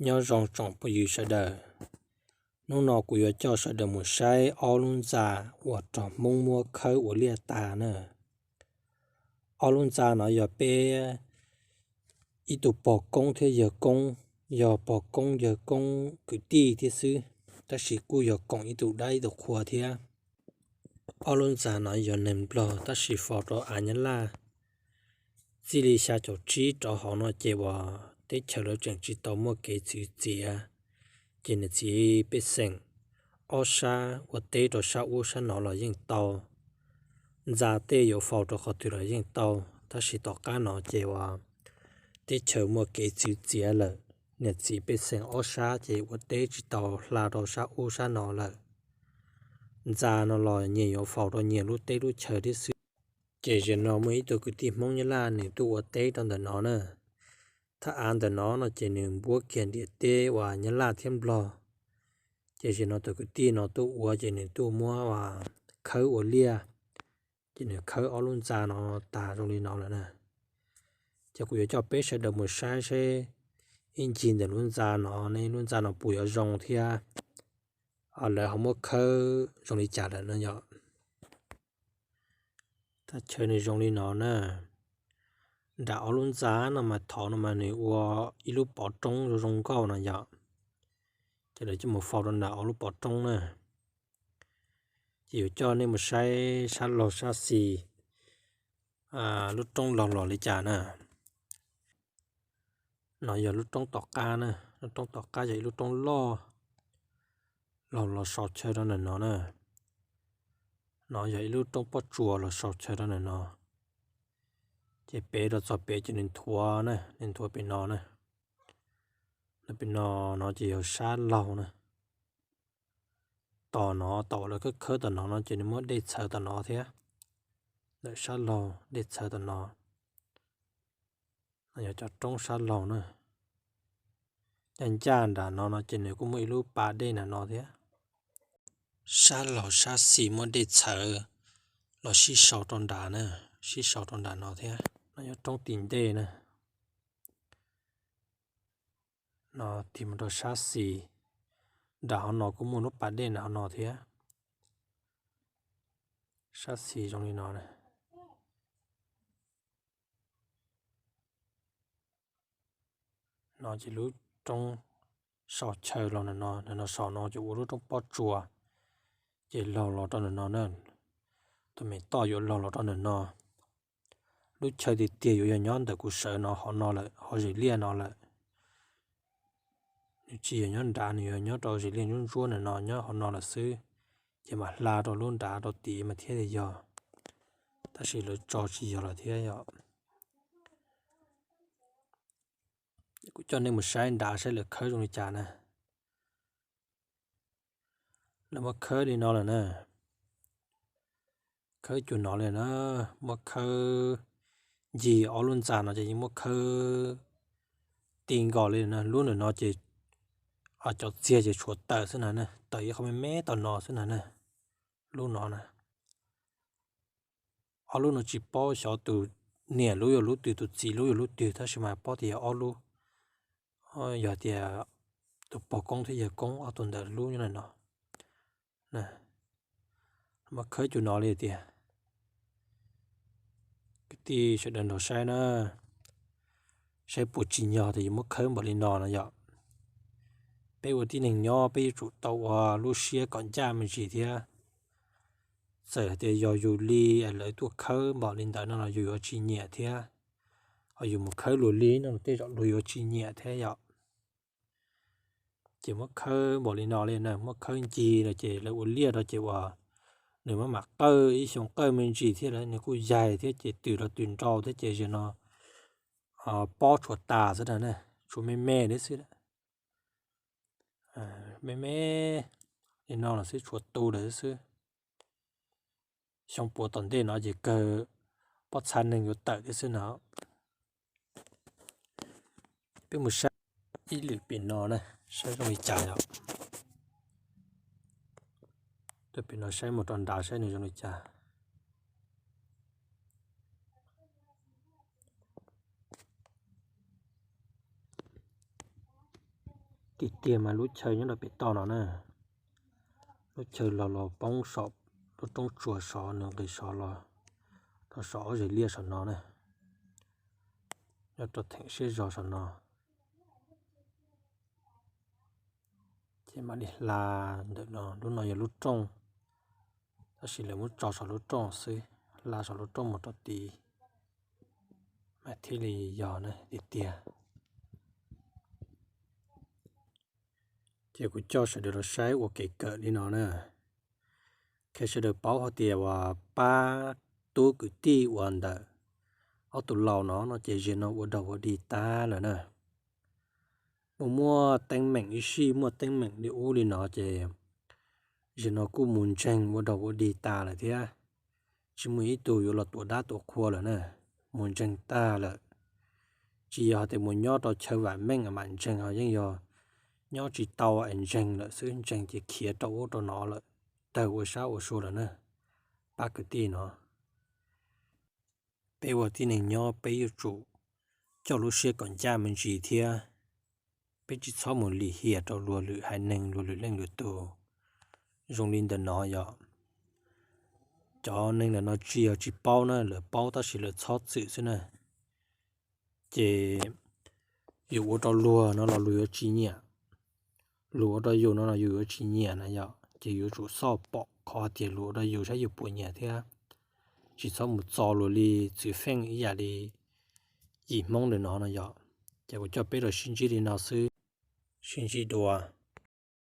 Nyob zoo tsoom phooj ywg sawv daws, hnub no kuv yuav coj sawv daws mus saib ob lub ntxa uas raug Hmoob muab khawb ua liaj tas na. Ob lub ntxa no yog peb ib tug pog koob thiab yawg koob, yog pog koob yawg koob kwv tij thiab xwb, tab sis kuj yog koom ib tug dab ib tug qhua thiab. Ob lub ntxa no yog neeg Nplog tab sis faus rau av Nyab Laj. Txij li xya caum tsib rov hauv no ces uas teb chaws lawv tseem tsis tau muaj kev txwv txiav, ces niam txiv pej xeem ob sab ua teb rau sab ub sab no los yeej tau, ntxa tej yuav faus rau qhov twg los yeej tau, tab sis tom qab no ces uas teb chaws muaj kev txwv txiav lawm, niam txiv pej xeem ob sab ces ua teb tsis tau hla rau sab ub sab no lawm. Ntxa no los nyias yuav faus rau nyias lub teb lub chaw thiab xwb. Ces zaum no muaj ib tug kwv tij Hmoob Nyab Laj nws tuaj ua teb rau ntawm no na. Thaj av ntawm no no ces nws npuab kiag ntiam teb uas Nyab Laj thiab Nplog. Ces zaum no tus kwv tij no tuaj ua ces nws tuaj muab khawb ua liaj, ces nws khawb ob lub ntxa no tas zoo li no lawm na. Ces kuv yuav coj peb sawv daws mus saib seb ib ncig ntawm lub ntxa no ne, lub ntxa no puas yuav zoo thiab lawv ho muab khawb zoo li cas lawm no yom. Thaj chaw nws zoo li no na. Nram ob lub ntxa no mas thaum no mas nws ua ib lub pov roob zoo zoo nkauj no yom. Ces lawv coj mus faus rau nram ob lub pov roob na. Ces yuav coj nej mus saib sab laug sab xis lub roob laug los li cas na. No yog lub roob tom qab na, lub roob tom qab yog ib lub roob loj laug los sau chaw rau ntawm no na. No yog ib lub roob pob tsuas los sau chaw rau ntawm no. Ces pem rau txog pem ces nws nthuav na, nws nthuav pem no na. Pem no, no ces yog sab laug na. Tom no, tom uas lawv khawb khawb tom no no ces nws muab dej txhawv tom no thiab. Ntawm sab laug dej txhawv tom no. No yog cov roob sab laug na. Ncaj ncaj nram no no ces nws kuj muaj ib lub pas dej nram no thiab. Sab laug sab xis muab dej txhawv los sib sau rau nram na, sib sau rau nram no thiab. No yog roob tim ntej na. No tig mus rau sab xis, nram hauv no kuj muaj lub pas dej nram hauv no thiab. Sab xis zoo li no. No ces lub roob sau chaw los ntawm no, ntawm no saum no ces ua lub roob pob tsuas, ces laug los rau ntawm no na. Tus me toj yuav laug los rau ntawm no. Lub chaw tiag tiag yuav yog nyob ntawm kuv sawv no, hauv no lawm, hauv zes liaj no lawm. Nws tsis yog nyob nrad, nws yog nyob rau zes liaj ntsuab ntsuab ntawm no, nyob hauv no lawm xwb. Ces mam hla rau lub nrad rau tid mas thiaj li yog, tab sis lawv tso tsis yog lawm thiab yom. Kuv coj nej mus saib nrad saib lawv khawb zoo li cas na. Lawv muab khawb li no lawm na. Khawb cuag no li na, muab khawb ncig ob lub ntxa no ces yeej muab khawb ti nkaus li na. Lub ntawm no ces cov txiag ces tshuav tawm xwb na, tawm ib qho me me tom no xwb na. Lub no na, ob lub no tsis paub xyov tus niam lub yog lub twg, tus txiv lub yog lub twg, tab sis mas paub tias yog ob lub, yog tias tus pog koob thiab yawg koob ob tug ntawd lub nyob ntawm no. Muab khawb cuag no li tiag. Kwv tij sawv daws nrog saib na, saib puas tsim nyog tias yuav muab khawb npaum li no no yom. Peb ua tib neeg nyob peb yuav tsum tau ua lub siab kom ncaj me ntsis thiab. Txawm hais tias yog yus li lawv tuaj khawb npaum li ntawd no los yus yuav tsis nyiam thiab. Ho yus mus khawb luag li no tej zaum luag yuav tsis nyiam thiab yom. Ces muab khawb npaum li no li na, muab khawb ncig no ces lawv ua liaj rau ces uas nws maj mam qawj ib xyoo qawj me ntsis thiab lawm nws kuj yaig thiab ces tws los tws nrau thiab ces zaum no pob tshuav tas xwb na, tshuav me me li xwb. Me me li no los xwb tshuav tu lawm xwb. Xyoo puav tom ntej no ces kawg pob txha neeg yuav tawm thiab xwb no. Peb mus saib ib lwm pem no na, saib zoo li cas yom. Tuaj pem no saib mus rau nrad saib nws zoo li cas. Tiag tiag mas lub chaw nyob rau pem toj no na, lub chaw los los poob saum lub roob tsuas sov nws nqis sov los rau saum ob zes liaj saum no na, nyob rau theem siab zog saum no. Ces mam li hla ntawm no, lub no yog lub rooj, tab sis lawv muab tso saum lub rooj xwb, hla saum lub rooj mus rau tid mas thiaj li yog na tiag tiag. Ces kuv coj sawv daws los saib ua kev kawm li no na, qhia sawv daws paub hais tias uas pab tub kwv tij uas ntawm ob tug laus no no ces zaum no ua dog ua dig tag lawm na. Muaj muaj teeb meem ib sij, muaj teeb meem li ub li no ces zaum no kuj mus ntseeg ua dog ua dig tas lawm thiab. Tsis muaj ib tug yuav los tuav dab tuav qhua lawm na, mus ntseeg tag lawm. Tsis yog hais tias mus nyob rau chaw vam meej mam ntseeg, ho yeej yog nyob tsis tau es ntseeg lawm xwb, ntseeg ces khiav rau ub rau no lawm, tawg ua sab ua sua lawm na. Pab kwv tij no, peb ua tib neeg nyob peb yuav tsum coj lub siab kom ncaj me ntsis thiab. Peb tsis txhob mus lim hiam rau luag lwm haiv neeg, luag lwm leej lwm tus. Zoo li ntawm no yom, cov neeg ntawm no tsis yog tsis paub na, lawv paub tab sis lawv txhob txwm xwb na. Ces yus ua rau luag no los luag yuav tsis nyiam, luag ua rau yus no los yus yuav tsis nyiam na yom. Ces yuav tsum xauj pom qhov tias luag ua rau yus saib yus puas nyiam thiab. Tsis txhob mus txo luag li txwv feej ib yam li yim Hmoob ntawm no no yom. Ces kuv coj peb los sib ntsib li no xwb, sib ntsib dua.